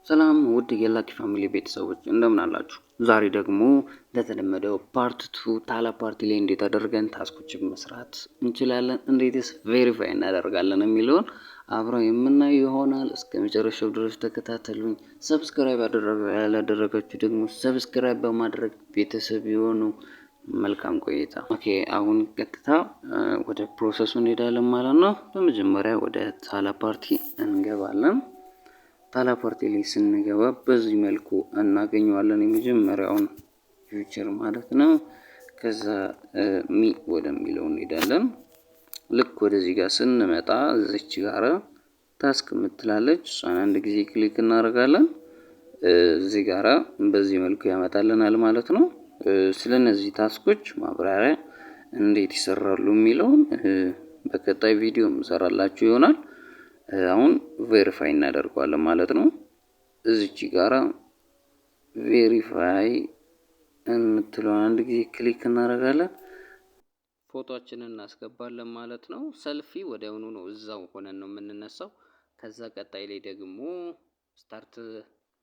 ሰላም ውድ የ Lucky Family ቤተሰቦች፣ እንደምን አላችሁ? ዛሬ ደግሞ እንደተለመደው part two ታላ ፓርቲ ላይ እንዴት አድርገን task ኦችን መስራት እንችላለን፣ እንዴትስ verify እናደርጋለን የሚለውን አብረው የምናየው ይሆናል። እስከ መጨረሻው ድረስ ተከታተሉኝ። Subscribe ያላደረጋችሁ ደግሞ subscribe በማድረግ ቤተሰብ ይሁኑ። መልካም ቆይታ። Okay፣ አሁን ቀጥታ ወደ process ኡ እንሄዳለን ማለት ነው። በመጀመሪያ ወደ ታላ ፓርቲ እንገባለን። ታላ ፓርቲ ላይ ስንገባ በዚህ መልኩ እናገኘዋለን፣ የመጀመሪያውን feature ማለት ነው። ከዛ me ወደሚለው እንሄዳለን። ልክ ወደዚህ ጋር ስንመጣ እዚች ጋር task የምትላለች፣ እሷን አንድ ጊዜ click እናደርጋለን። እዚህ ጋራ በዚህ መልኩ ያመጣልናል ማለት ነው። ስለነዚህ task ኦች ማብራሪያ፣ እንዴት ይሰራሉ የሚለውን በቀጣይ ቪዲዮ የምሰራላችሁ ይሆናል። አሁን verify እናደርገዋለን ማለት ነው። እዚች ጋራ verify የምትለውን አንድ ጊዜ click እናደርጋለን። ፎቶአችንን እናስገባለን ማለት ነው። ሰልፊ ወዲያውኑ ነው፣ እዛው ሆነን ነው የምንነሳው። ከዛ ቀጣይ ላይ ደግሞ start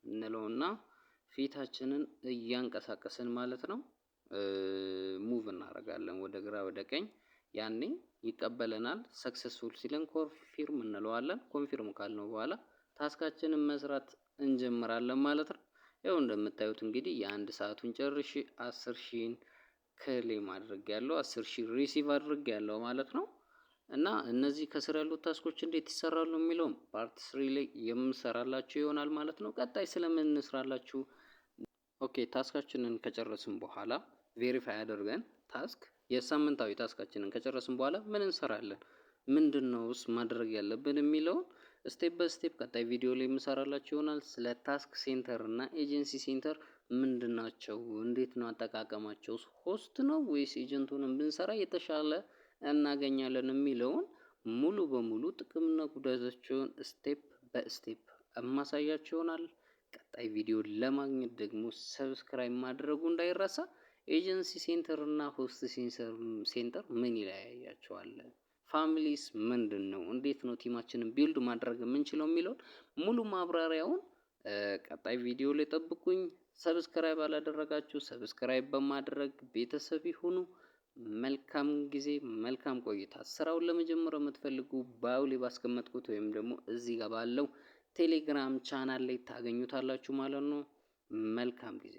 እንለውና ፊታችንን እያንቀሳቀስን ማለት ነው move እናደርጋለን ወደ ግራ ወደ ቀኝ። ያኔ ይቀበለናል። Successful ሲለን confirm እንለዋለን። Confirm ካልነው በኋላ task ኣችንን መስራት እንጀምራለን ማለት ነው። ያው እንደምታዩት እንግዲህ የአንድ ሰዓቱን ጨርሼ 10,000ን claim አድርጌያለሁ፣ 10,000 receive አድርጌያለሁ ማለት ነው። እና እነዚህ ከስር ያሉት task ኦች እንዴት ይሰራሉ የሚለውም part three ላይ የምሰራላችሁ ይሆናል ማለት ነው። ቀጣይ ስለምን እንስራላችሁ? Okay፣ task ኣችንን ከጨረስን በኋላ፣ verify አድርገን task የሳምንታዊ task ኣችንን ከጨረስን በኋላ ምን እንሰራለን? ምንድነውስ ማድረግ ያለብን የሚለውን step by step ቀጣይ ቪዲዮ ላይ የምሰራላችሁ ይሆናል። ስለ task center እና agency center ምንድን ናቸው? እንዴት ነው አጠቃቀማቸው? Host ነው ወይስ agent ኡንም ብንሰራ የተሻለ እናገኛለን የሚለውን ሙሉ በሙሉ ጥቅምና ጉዳታቸውን step በ step የማሳያችሁ ይሆናል። ቀጣይ ቪዲዮ ለማግኘት ደግሞ subscribe ማድረጉ እንዳይረሳ። Agency center እና host center ምን ይለያያቸዋል? Family ስ ምንድን ነው? እንዴት ነው team ኣችንን build ማድረግ የምንችለው የሚለውን ሙሉ ማብራሪያውን ቀጣይ ቪዲዮ ላይ ጠብቁኝ። Subscribe ያላደረጋችሁ subscribe በማድረግ ቤተሰብ ይሁኑ። መልካም ጊዜ፣ መልካም ቆይታ። ስራውን ለመጀመር የምትፈልጉ bio ላይ ባስቀመጥኩት ወይም ደግሞ እዚህ ጋር ባለው ቴሌግራም ቻናል ላይ ታገኙታላችሁ ማለት ነው። መልካም ጊዜ።